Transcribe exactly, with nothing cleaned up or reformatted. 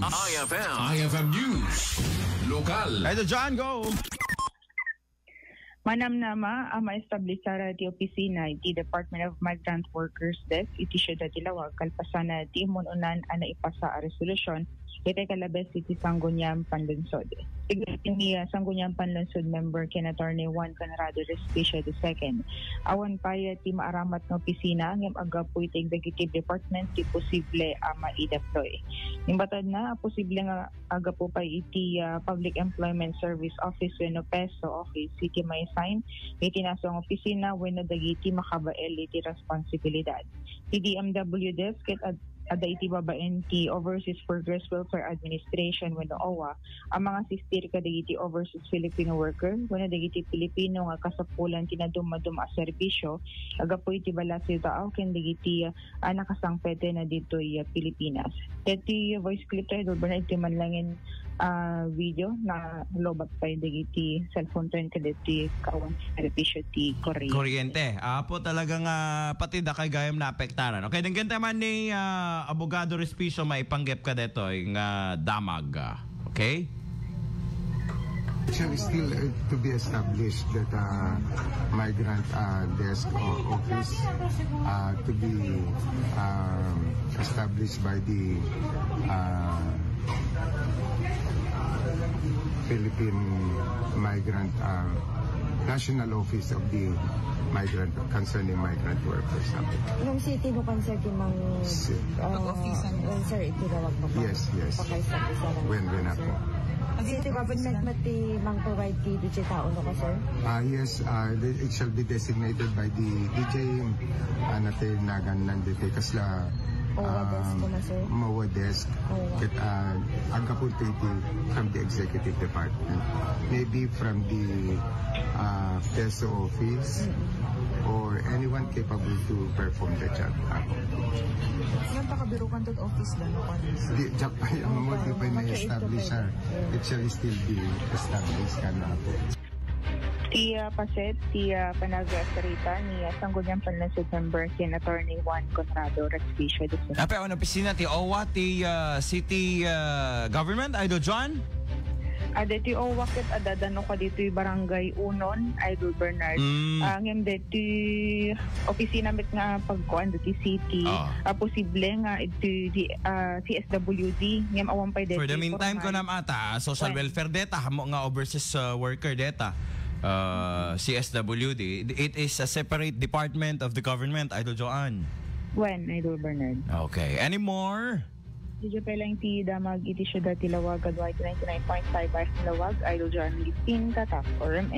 I F M. I F M News. Lokal. Idol John, go! Manamnama a maestablisar ti opisina iti Department of Migrant Workers Desk iti Siudad ti Laoag kalpasan ti immun-unan a naipasa a resolusyon iti kalabes iti Sangguniang Panlungsod. Sigurado ni, ah, Sangguniang Panlungsod member ken Attorney Juan Conrado Respicio the second. Awan pay ti maaramat nga opisina ngem aggapu iti executive department ti posible a maideploy. Imbatadna a posible nga aggapu pay iti, ah, Public Employment Service Office wenno PESO Office iti ma-assign iti nasaoan nga opisina wenno dagiti makabael iti responsibilidad. Ti D M W Desk ket ad-, adda iti babaen ti Overseas Workers Welfare Administration wenno owa a mangasistir kadagiti overseas Filipino worker wenno dagiti Filipino nga kasapulan ti nadumaduma a serbisyo aggapu iti ballot ti tao ken dagiti, ah, nakasangpet na ditoy, ah, Pilipinas. Deti voice clip tayo, Idol Bernard, iti man langin, ah, video na lobat pa dagiti cellphone tayo kadeti kawan serbisyo ti kuryente. Kuryente. Apo talaga nga pati dakay gayam naapektaran. Okay, denggen tayo man ni, ah, Abogado Respicio maipanggep ka detoy nga damag. Ah, okay? So it's still, uh, to be established that, uh, migrant, uh, desk or office, uh, to be, um, established by the, uh, Philippine Migrant, uh, National Office of the Migrant, concerning migrant workers. Anong city no kan, sir, ti mang, Si- ah, Pag-officean. Oh, sir, iti Laoag mo pa? Yes, yes. Pakay sa isa lang, When, when sir. Ako. City government met ti mang-provide ti digitao no ka, sir? Ah, yes, ah, the- it shall be designated by the D J, ah, Natil Nagan lang dito. Kasla, OWWA desk um, ko na, sir? MOA desk. OWWA. Ket, ah, aggapu iti from the executive department. Maybe from the, ah, PESO office Mm-mm. or anyone capable to perform the job. Apo. Yan, pakabirukan to office lang, no? Di, jak pa yung mo, di pa na-establish, ah. It shall still be established, kan, apo. Ti, ah, paset, ti, ah, panagsarita ni, ah, Sangguniang Panlungsod member ken Attorney Juan Conrado Respicio de Sena. Ape, ano, opisina ti OWWA, ti, ah, city, ah, government, Idol John? Ah, deti OWWA ket adda no kaditoy Barangay Unon, Idol Bernard. Mm. Ah, ngem deti opisina met nga pagkuan deti city, Ah. ah, posible nga iti di, ah, C S W D, ngem awan pay deti For the meantime, formal. Kunam ata, ah, social Kuan. Welfare deta, mo nga overseas, ah, worker deta, ah, C S W D. It is a separate department of the government, Idol Joanne. Wen, Idol Bernard. Okay. Any more? Didyo pay lang ti damag iti siudad ti Laoag, Kaduay ti ninety-nine point five F M Laoag, Idol Joanne Listin, Tatak, R M N.